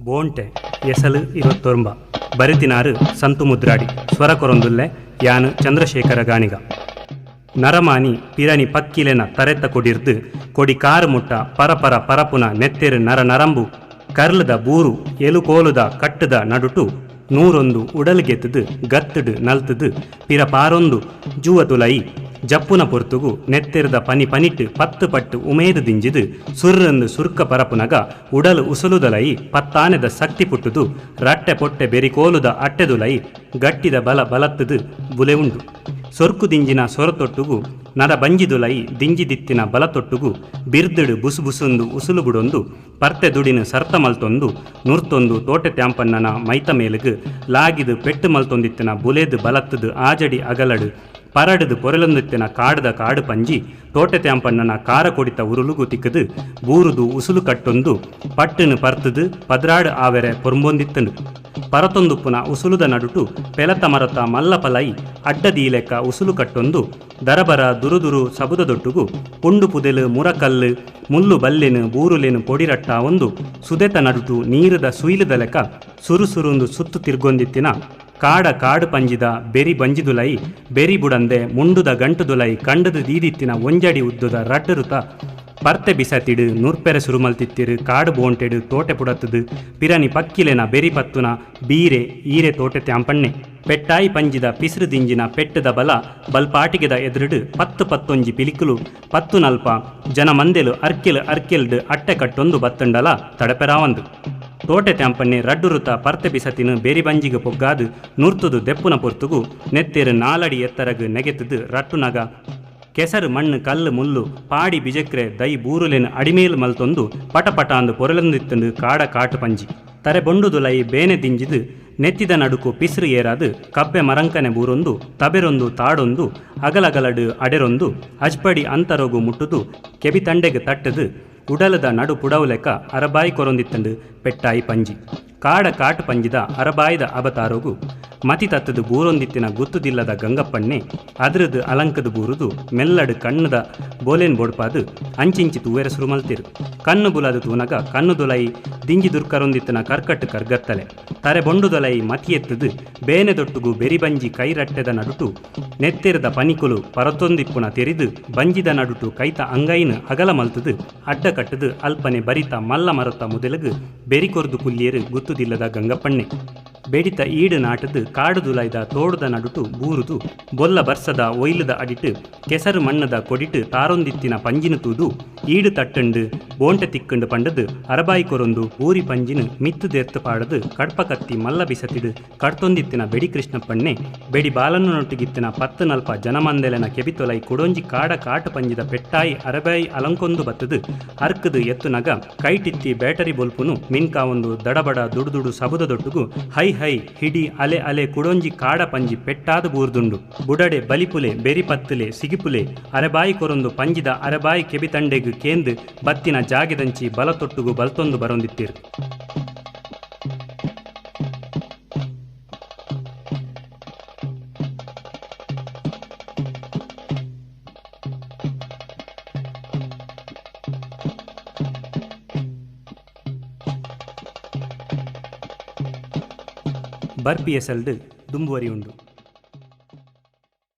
ಬೋಂಟೆ ಎಸಲು ಇರುವತ್ತೊಂಬ ಬರೆತಿನಾರು ಸಂತು ಮುದ್ರಾಡಿ ಸ್ವರ ಕೊರೊಂದುಲ್ಲೆ ಯಾನ್ ಚಂದ್ರಶೇಖರ ಗಾಣಿಗ. ನರಮಾನಿ ಪಿರಣಿ ಪಕ್ಕಿಲೆನ ತರೆತ ಕೊಡಿರ್ದು ಕೊಡಿ ಕಾರು ಮುಟ್ಟ ಪರಪರ ಪರಪುನ ನೆತ್ತೆರು ನರ ನರಂಬು ಕರ್ಲದ ಬೂರು ಎಲುಕೋಲುದ ಕಟ್ಟದ ನಡುಟು ನೂರೊಂದು ಉಡಲ್ಗೆತ್ತದು ಗತ್ತುಡು ನಲ್ತದು ಪಿರ ಪಾರೊಂದು ಜೂವ ತುಲೈ ಜಪ್ಪುನ ಪೊರ್ತುಗು ನೆತ್ತೆರ್ದ ಪನಿ ಪನಿಟ್ಟು ಪತ್ತು ಪಟ್ಟು ಉಮೇದು ದಿಂಜಿದು ಸುರ್ರಂದು ಸುರ್ಕ ಪರಪುನಗ ಉಡಲು ಉಸುಲುದಲೈ ಪತ್ತಾನೆದ ಸಕ್ತಿ ಪುಟ್ಟುದು ರಟ್ಟೆ ಪೊಟ್ಟೆ ಬೆರಿಕೋಲುದ ಅಟ್ಟೆದುಲೈ ಗಟ್ಟಿದ ಬಲ ಬಲತ್ತದು ಬುಲೆ ಉಂಡು. ಸೊರ್ಕು ದಿಂಜಿನ ಸೊರತೊಟ್ಟುಗು ನರ ಬಂಜಿದುಲೈ ದಿಂಜಿದಿತ್ತಿನ ಬಲತೊಟ್ಟುಗು ಬಿರ್ದುಡು ಬುಸು ಬುಸುಂದು ಉಸುಲು ಬುಡೊಂದು ಪರ್ತೆ ದುಡಿನ ಸರ್ತ ಮಲ್ತೊಂದು ನುರ್ತೊಂದು ತೋಟೆ ತ್ಯಾಂಪಣ್ಣನ ಮೈತ ಮೇಲುಗು ಲಾಗಿದು ಪೆಟ್ಟು ಮಲ್ತೊಂದಿತ್ತಿನ ಬುಲೇದು ಬಲತ್ತದು ಆಜಡಿ ಅಗಲಡು ಪರಡುದು ಪೊರೆಲೊಂದಿತ್ತಿನ ಕಾಡುದ ಕಾಡು ಪಂಜಿ ತೋಟೆ ತ್ಯಾಂಪಣ್ಣನ ಕಾರ ಕೊಡಿತ ಉರುಲುಗು ತಿಕ್ಕದು ಬೂರುದು ಉಸುಲು ಕಟ್ಟೊಂದು ಪಟ್ಟುನು ಪರ್ತುದು ಪದ್ರಾಡು ಆವೆರೆ ಪೊರ್ಂಬೊಂದಿತ್ತಂಡು. ಪರತೊಂದುಪ್ಪುನ ಉಸುಲುದ ನಡುಟು ಪೆಲತ ಮರತ ಮಲ್ಲ ಪಲೈ ಅಡ್ಡದೀಲೆಕ್ಕ ಉಸುಲು ಕಟ್ಟೊಂದು ದರಬರ ದುರುದುರು ಸಬುದದೊಟ್ಟುಗು ಪುಂಡು ಪುದೆಲು ಮುರಕಲ್ಲು ಮುಲ್ಲು ಬಲ್ಲೆನು ಬೂರುಲೆನು ಪೊಡಿರಟ್ಟ ಒಂದು ಸುದೆತ ನಡುಟು ನೀರುದ ಸುಯಿಲುದ ಲೆಕ್ಕ ಸುರುಸುರುಂದು ಸುತ್ತು ತಿರ್ಗೊಂದಿತ್ತಿನ ಕಾಡ ಕಾಡು ಪಂಜಿದ ಬೆರಿ ಬಂಜಿದುಲೈ ಬೆರಿ ಬುಡಂದೆ ಮುಂಡುದ ಗಂಟುದುಲೈ ಕಂಡದು ದೀದಿತ್ತಿನ ಒಂಜಡಿ ಉದ್ದುದ ರಡ್ಡರುತ ಪರ್ತೆ ಬಿಸತಿಡು ನೂರ್ಪೆರೆ ಸುರುಮಲ್ತಿತ್ತಿರು ಕಾಡು ಬೋಂಟೆಡು ತೋಟೆ ಪುಡತ್ತದು ಪಿರನಿ ಪಕ್ಕಿಲೆನ ಬೆರಿ ಪತ್ತುನ ಬೀರೆ ಈರೆ ತೋಟೆ ತ್ಯಾಂಪಣ್ಣೆ ಪೆಟ್ಟಾಯಿ ಪಂಜಿದ ಪಿಸ್ರು ದಿಂಜಿನ ಪೆಟ್ಟದ ಬಲ ಬಲ್ಪಾಟಿಗೆದ ಎದುರುಡು ಪತ್ತು ಪತ್ತೊಂಜಿ ಪಿಲಿಕುಲು ಪತ್ತು ನಲ್ಪ ಜನ ಮಂದೆಲು ಅರ್ಕೆಲು ಅರ್ಕೆಲ್ಡು ಅಟ್ಟೆ ಕಟ್ಟೊಂದು ಬತ್ತಂಡಲ ತಡಪೆರಾವಂದು. ತೋಟೆ ತ್ಯಾಂಪಣ್ಣೆ ರಡ್ಡುರುತ ಪರ್ತೆ ಬಿಸತಿನ ಬೇರಿ ಬಂಜಿಗೆ ಪೊಗ್ಗಾದು ನೂರ್ತುದು ದೆಪ್ಪುನ ಪೊರ್ತುಗು ನೆತ್ತೇರು ನಾಲಡಿ ಎತ್ತರಗು ನೆಗೆತದು ರಟ್ಟುನಗ ಕೆಸರು ಮಣ್ಣು ಕಲ್ಲು ಮುಲ್ಲು ಪಾಡಿ ಬಿಜಕ್ರೆ ದೈ ಬೂರುಲೆನ ಅಡಿಮೇಲು ಮಲ್ತೊಂದು ಪಟಪಟ ಅಂದು ಪೊರಲೊಂದಿತ್ತಂದು ಕಾಡ ಕಾಟು ಪಂಜಿ ತರೆ ಬೊಂಡುದುಲೈ ಬೇನೆ ದಿಂಜಿದು ನೆತ್ತಿದ ನಡುಕು ಪಿಸ್ರು ಏರಾದು ಕಬ್ಬೆ ಮರಂಕನೆ ಬೂರೊಂದು ತಬೆರೊಂದು ತಾಡೊಂದು ಅಗಲಗಲಡು ಅಡೆರೊಂದು ಅಜ್ಪಡಿ ಅಂತರೊಗು ಮುಟ್ಟುದು ಕೆಬಿ ತಂಡೆಗೆ ತಟ್ಟದು ಉಡಲದ ನಡು ಪುಡವುಲೆಕ್ಕ ಅರಬಾಯಿ ಕೊರೊಂದಿತ್ತಂಡು ಪೆಟ್ಟಾಯಿ ಪಂಜಿ ಕಾಡ ಕಾಟು ಪಂಜಿದ ಅರಬಾಯಿದ ಅಬತಾರೋಗು ಮತಿ ತತ್ತದು ಬೂರೊಂದಿತ್ತಿನ ಗುತ್ತುದಿಲ್ಲದ ಗಂಗಪ್ಪಣ್ಣೆ ಅದ್ರದು ಅಲಂಕದ ಬೂರುದು ಮೆಲ್ಲಡು ಕಣ್ಣದ ಬೋಲೆನ್ ಬೋಡ್ಪಾದು ಅಂಚಿಂಚಿ ತೂವೆರ ಸುರುಮಲ್ತಿರು. ಕಣ್ಣು ಬುಲದು ತೂನಗ ಕಣ್ಣು ದುಲೈ ದಿಂಜಿ ದುರ್ಕರೊಂದಿತ್ತಿನ ಕರ್ಕಟ್ಟು ಕರ್ಗತ್ತಲೆ ತರೆ ಬೊಂಡುದಲೈ ಮತಿ ಎತ್ತದು ಬೇನೆ ದೊಟ್ಟುಗು ಬೆರಿ ಬಂಜಿ ಕೈರಟ್ಟೆದ ನಡುಟು ನೆತ್ತೆರದ ಪನಿಕುಲು ಪರತೊಂದಿಪ್ಪುನ ತೆರಿದು ಬಂಜಿದ ನಡುಟು ಕೈತ ಅಂಗೈನು ಅಗಲ ಮಲ್ತದು ಅಡ್ಡ ಕಟ್ಟದು ಅಲ್ಪನೆ ಬರಿತ ಮಲ್ಲ ಮರತ ಮುದೆಲಗು ಬೆರಿಕೊರ್ದು ಕುಲ್ಲಿಯರು ಗುತ್ತುದಿಲ್ಲದ ಗಂಗಪ್ಪಣ್ಣೆ ಬೇಡಿತ ಈಡು ನಾಟದು ಕಾಡು ದುಲೈದ ತೋಡುದ ನಡುಟು ಬೂರುದು ಬೊಲ್ಲ ಬರ್ಸದ ಒಯ್ಲುದ ಅಡಿಟು ಕೆಸರು ಮಣ್ಣದ ಕೊಡಿಟು ತಾರೊಂದಿತ್ತಿನ ಪಂಜಿನ ತೂದು ಈಡು ತಟ್ಟಂಡು ಬೋಂಟೆ ತಿಕ್ಕಂಡು ಪಂಡದು ಅರಬಾಯಿ ಕೊರೊಂದು ಊರಿ ಪಂಜಿನ ಮಿತ್ತು ದೇರ್ತು ಪಾಡದು ಕಡ್ಪ ಕತ್ತಿ ಮಲ್ಲ ಬಿಸತಿಡು ಕಡ್ತೊಂದಿತ್ತಿನ ಬೆಡಿ ಕೃಷ್ಣಪ್ಪಣ್ಣೆ ಬೆಡಿ ಬಾಲನ್ನೊಟ್ಟಿಗಿತ್ತಿನ ಪತ್ತು ನಲ್ಪ ಜನಮಂದೆಲೆನ ಕೆಬಿತೊಲೈ ಕುಡೊಂಜಿ ಕಾಡ ಕಾಟು ಪಂಜಿದ ಪೆಟ್ಟಾಯಿ ಅರಬಾಯಿ ಅಲಂಕೊಂದು ಬತ್ತದು ಅರ್ಕದು ಎತ್ತುನಗ ಕೈಟಿತ್ತಿ ಬ್ಯಾಟರಿ ಬೊಲ್ಪುನು ಮಿನ್ಕಾವೊಂದು ದಡಬಡ ದುಡುದುಡು ಸಬುದ ದೊಟ್ಟುಗು ಹೈ ಹೈ ಹಿಡಿ ಅಲೆ ಅಲೆ ಕುಡೊಂಜಿ ಕಾಡ ಪಂಜಿ ಪೆಟ್ಟಾದ ಬೂರ್ದುಂಡು ಬುಡಡೆ ಬಲಿಪುಲೆ ಬೆರಿ ಪತ್ತುಲೆ ಸಿಗಿಪುಲೆ ಅರೆಬಾಯಿ ಕೊರೊಂದು ಪಂಜಿದ ಅರೆಬಾಯಿ ಕೆಬಿತಂಡೆಗು ಕೇಂದು ಬತ್ತಿನ ಜಾಗೆದಂಚಿ ಬಲತೊಟ್ಟುಗು ಬಲ್ತೊಂದು ಬರೊಂದಿತ್ತಿರು. ಬರ್ಪಿ ಎಸಲ್ಡು ದುಂಬುವರಿ ಉಂಡು.